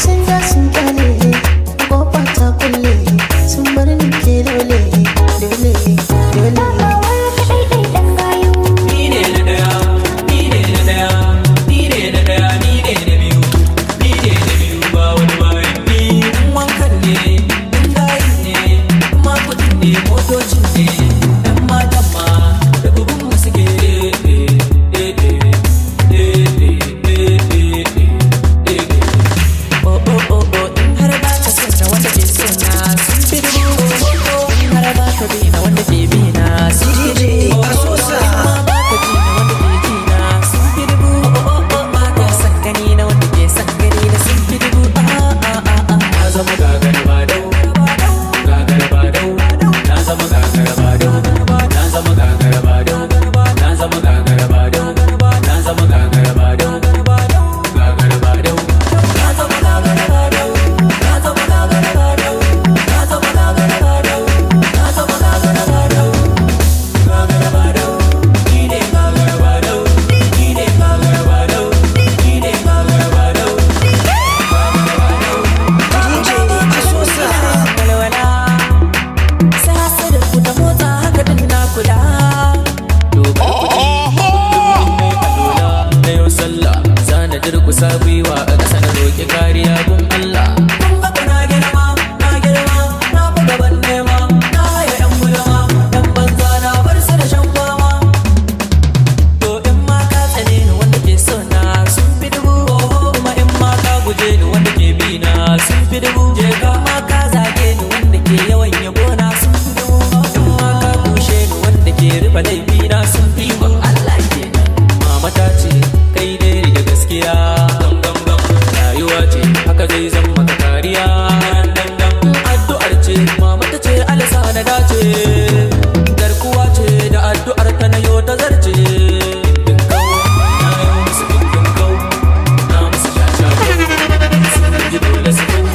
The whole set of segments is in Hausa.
Sun ja sun kyale, kofa ta kulle, sun bar ni ke dole, dole, dole. Takawar ka ɗaiɗai ɗan gayu. Ni ne na daya, ni ne na daya, ni ne na daya, ni ne na biyu, ni ne na biyu, ba wani bayan ni. In wankan ne, in gayin ne, in ma kudin ne, motocin ne, ɗan matan ma da bugun mu suke. Eh, eh, eh, eh, eh, eh, eh, eh, eh, eh. Oh, oh, oh, oh, in har ba ka son na wanda ke so na sun fi dubu. Oh, oh, in har ba ka bi na wanda ke bi na sun fi DJ dubu. Asosa. In ma ba ka ji na wanda ke ji na sun fi dubu. Oh, oh, oh, ba ka son gani na wanda ke son gani na sun fi dubu. Ah, ah, ah, ah. Na zama gagara ba dau, gagara ba dau. Na zama gagara ba dau, na zama gagara ba dau, na zama gagara ba dau, na zama gagara ba dau, gagara ba dau. Na zama gagara ba dau, na zama gagara ba dau, na zama gagara ba dau, na zama gagara ba dau, gagara ba dau. Ni ne gagara ba dau, ni ne gagara ba dau, ni ne gagara ba dau, gagara ba dau. DJ Asosa. Walwala sai hasada ku ta motsa, haka din na kula. Dobar kuɗi kullum mai alola na yau sallah, zana durkusa gwiwa a ƙasa na roƙi kariya gun Allah. Kun ga na girma, na girma, na fi gaban nema, na haya yan gulma, yan banza na bar su da shan fama. To in ma ka tsane ni, wanda ke so na sun fi dubu. Kuma in ma ka guje ni, wanda ke bi na sun fi dubu. Je ka ma ka zage ni, wanda ke yawan yabo na sun fi dubu. In ma ka kushe ni, wanda ke rufe laifi na sun fi dubu. Allah kenan. Mama ta ce kai dai da gaskiya gam gam gam, rayuwa ce haka zai zama maka kariya. Dan dan addu'ar ce mama ta ce alasa na dace, garkuwa ce da addu'ar ta na yo ta zarce. Dindin na yi musu dindin kau, na musu shasha, sun ji dole su kau.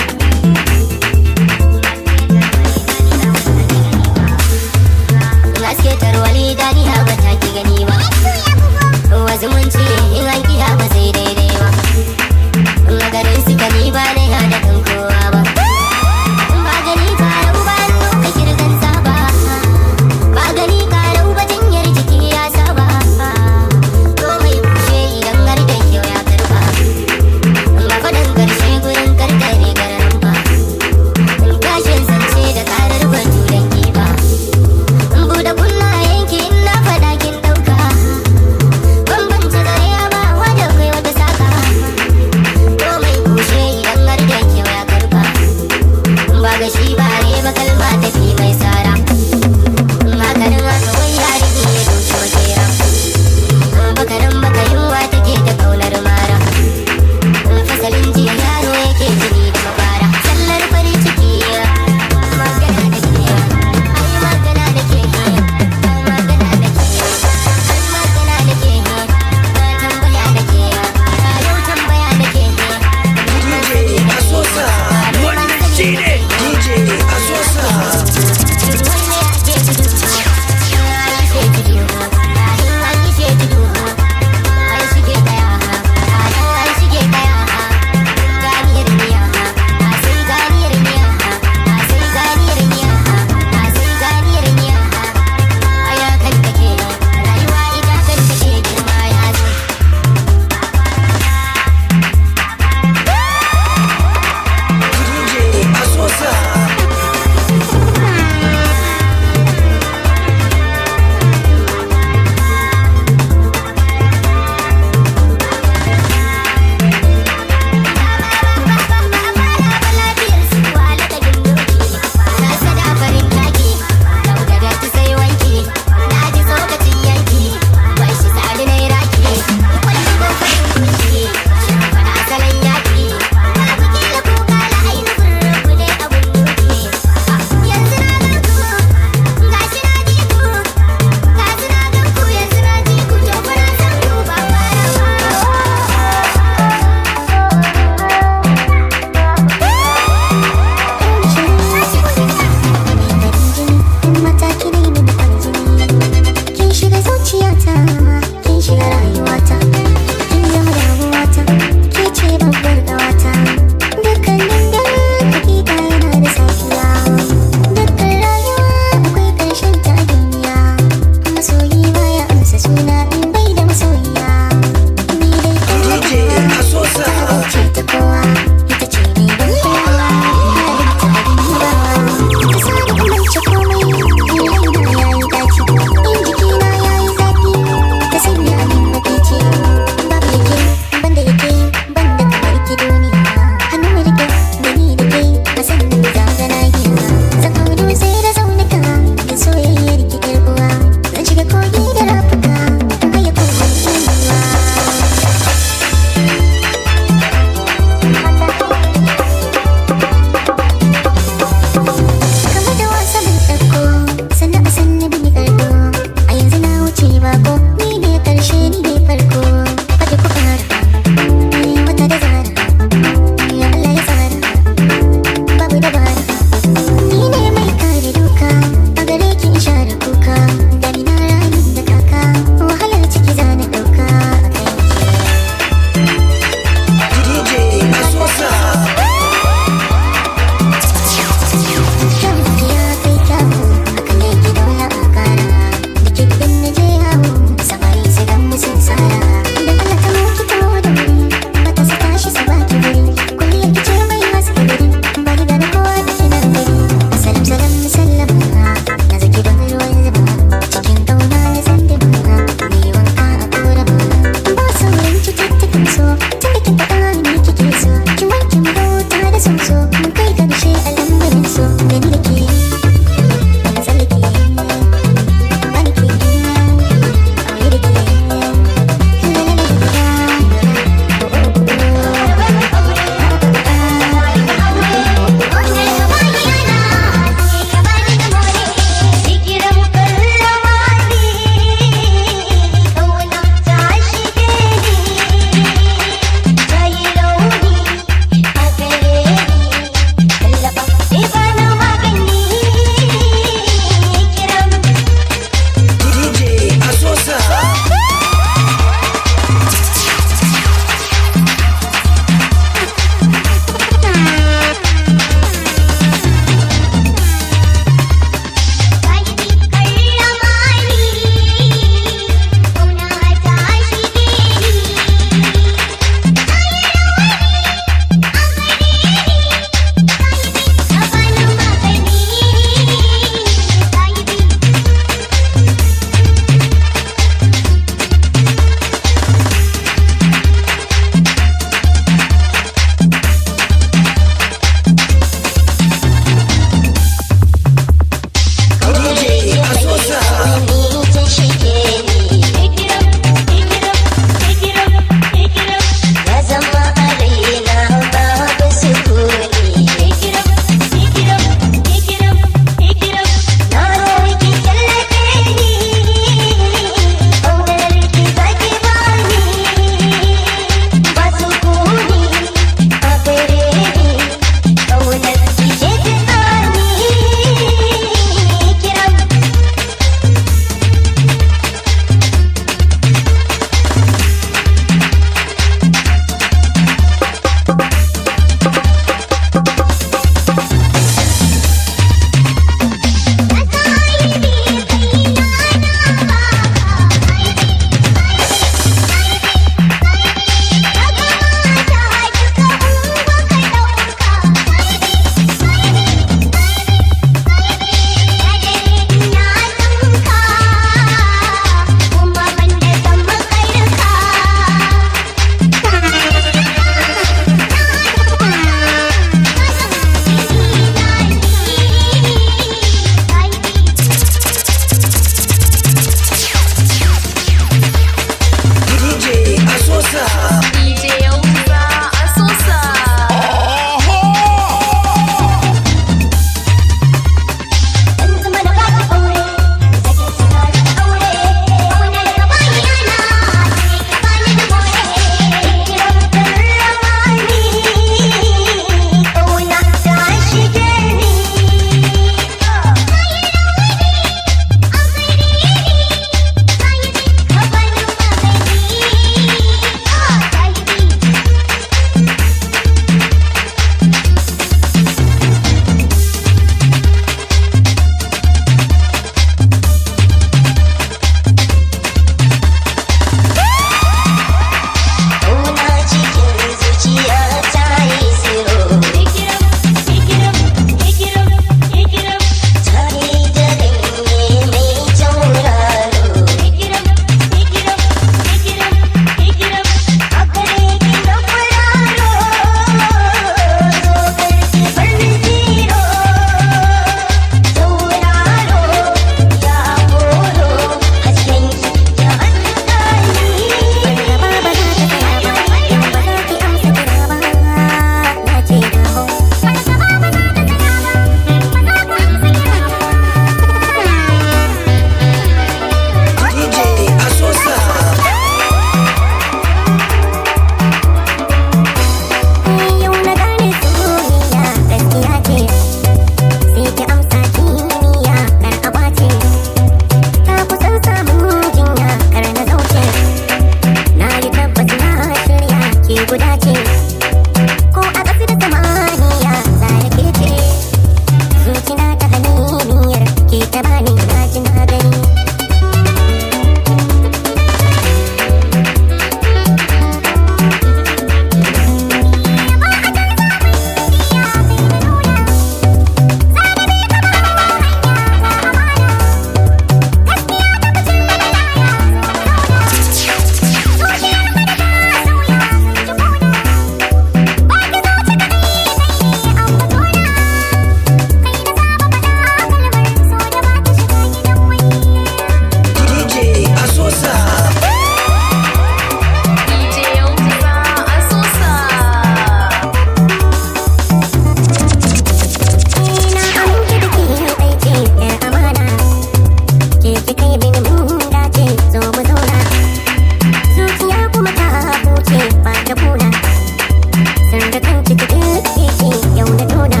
ce yau na tona.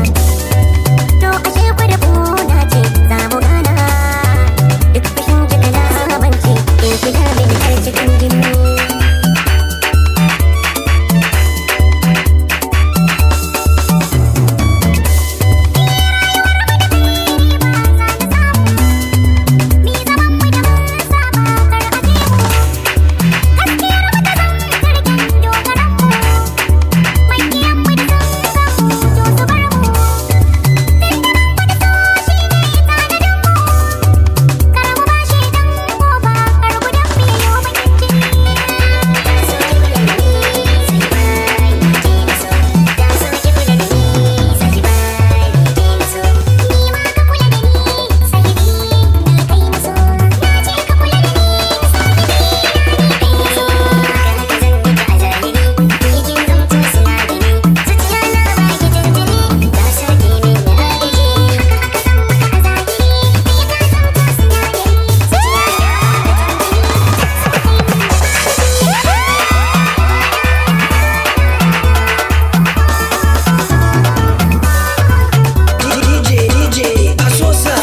To ashe kwada kuna ce za mu gana. Duk fushin ki kalamanci in shiga mini har cikin jini. Mi zaman mu da mun saba kar a ji mu. Gaskiyar mu ta zama jirgin dogaran mu. Makiyan mu da sun gan mu to su bar mu. Firgiman mu da so shi ne tanadin mu. Kar mu bashi dan goba kar gudan mu yayo bakin jini. So ki kula da ni sai bai ki na so. Da so ki kula da ni sai bai ki na so. Ni ma ka kula da ni sai ni ni kai na so. Na ce ka kula da ni sai ni ni kai na so. Haka haka zan miki a zahiri ni kin zamto sinadari. Zuciya na baki tuntuni ta soke min agaji. Haka haka zan maka a zahiri ni ka zamto sinadari. Zuciya na baki tuntuni ta soke min agaji. DJ DJ Asosa.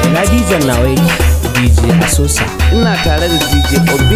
Ina DJ nawa yake? DJ Asosa. Ina tare da DJ Obi.